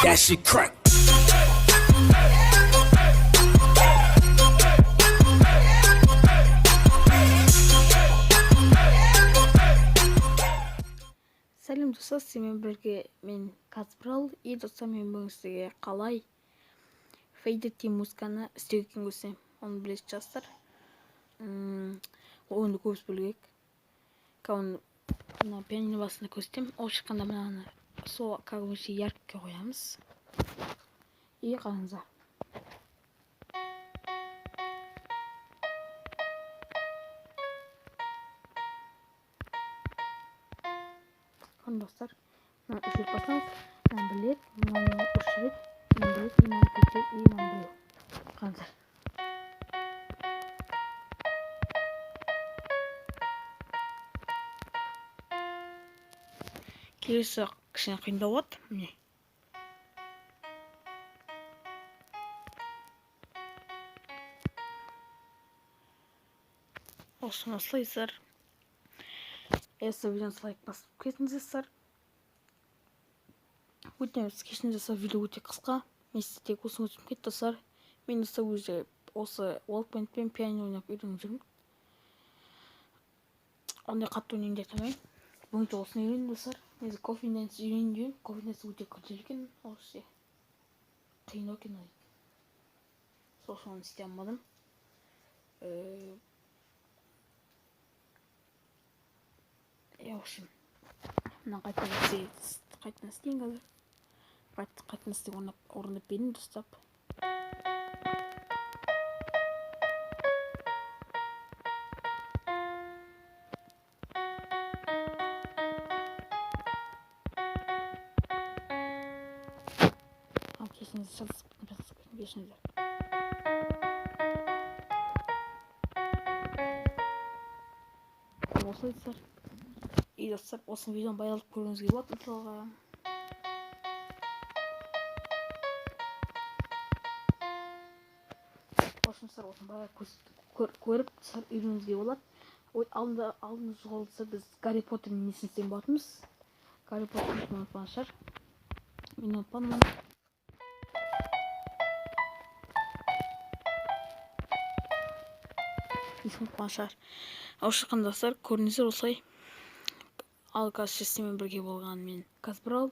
That shit crack. Сәлем, достар! Сіздермен бірге мен, Казбрал. И, достар, мен бүгін сізге қалай Faded деген музыканы істеу екенін көрсетемін. Оны білетін шығарсыздар. Оны көбісі білу керек. Оны мына пианино басында көрсетемін. Ол шыққанда мынаны сол, как обычно, яркий қоямыз. И қараңыздар. Достар, мынаны үш рет басамыз. Мынаны бір рет, мынаны үш рет, мынаны бір рет, и мынаны төрт рет, и мынаны біреу. Қараңыздар. Келесі кішкене қиындау болады, міне. Осыны осылайсыздар. Осы видеоны лайк басып кетіңіздер. Өтінеміз, кешіріңіздер, достар, видео өте қысқа. Мен тек осыны өтіп кетті, достар. Мен, достар, өзі осы Walkman-пен пианино ойнап үйреніп жүрмін. Ондай қатты ойнаймын деп айта алмаймын. Бүгін де осыны үйрендім, достар. Негізі Coffin Dance үйренейін деймін. Coffin Dance өте күрделі екен, осы қиын екен ол. Сол үшін оны істей алмадым. В общем, мына қайтадан қайтадан істейін қазір. Қайтадан істеп орындап берейін дұрыстап. Ал, кешіріңіздер, шатасып кеттім, шатасып кеттім, кешіріңіздер. Осылай, достар. И, достар, осы видеоны баяғылып көруіңізге болады, мысалға. Осы, достар, осыны баяғы көріп, достар, үйренуіңізге болады. Ой, алдында алдыңғы жолы, достар, біз Гарри Поттердің несін істеген болатынбыз. Гарри Поттерді ұмытпаған шығар. Мен ұмытпадым оны. Есім ұмытпаған шығар. Осы шыққан, достар, көрдіңіздер осылай. Ал қазір сіздермен бірге болған мен, Казбрал.